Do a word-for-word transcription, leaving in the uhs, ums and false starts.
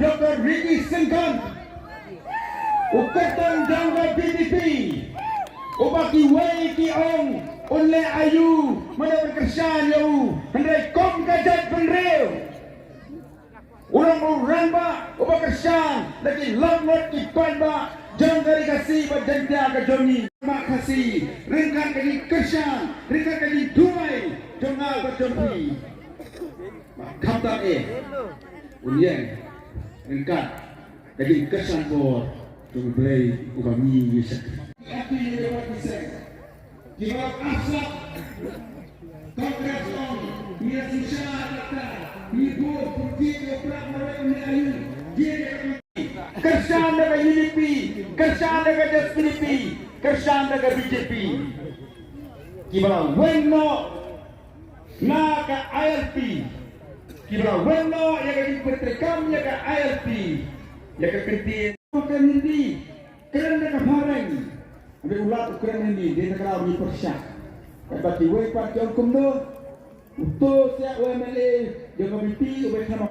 Doctor Ricky Syngkon, u kyrtong jong ka B J P, uba kiwei ki ong un leh aïu, mano ban kyrshan ïa u, hynrei kum ka jaitbynriew, u long u rangbah uba kyrshan da ki lok ngut ki paidbah jong ka Ri Khasi bad Jaiñtia ka jong ngi. Ma Khasi, ryngkat ka jingkyrshan, ryngkat ka jingduwai jong nga bad jong phi, khamtam eh un ïeng ryngkat ka jingkyrshan bor jong U Blei uba ngi ïa shakri. Kiba ap sap Congress ong, ngi la shisha kata, ngi bun pyrthei ka prak marwei, ngi ayu, ngi kyrshan da ka U D P, kyrshan da ka S P D P, kyrshan da ka B J P. Kiba la weng noh na ka I L P, kiba la weng noh ïa ka jingpyntreikam ïa ka I L P, ïa ka kyntien. Kren Hindi, kren da ka phareng. Hynrei u Lat u kren Hindi, dei na ka daw ngi pyrshah. Katba kiwei pat ki ong kumno, uto u M L A jong ka B P u ba kham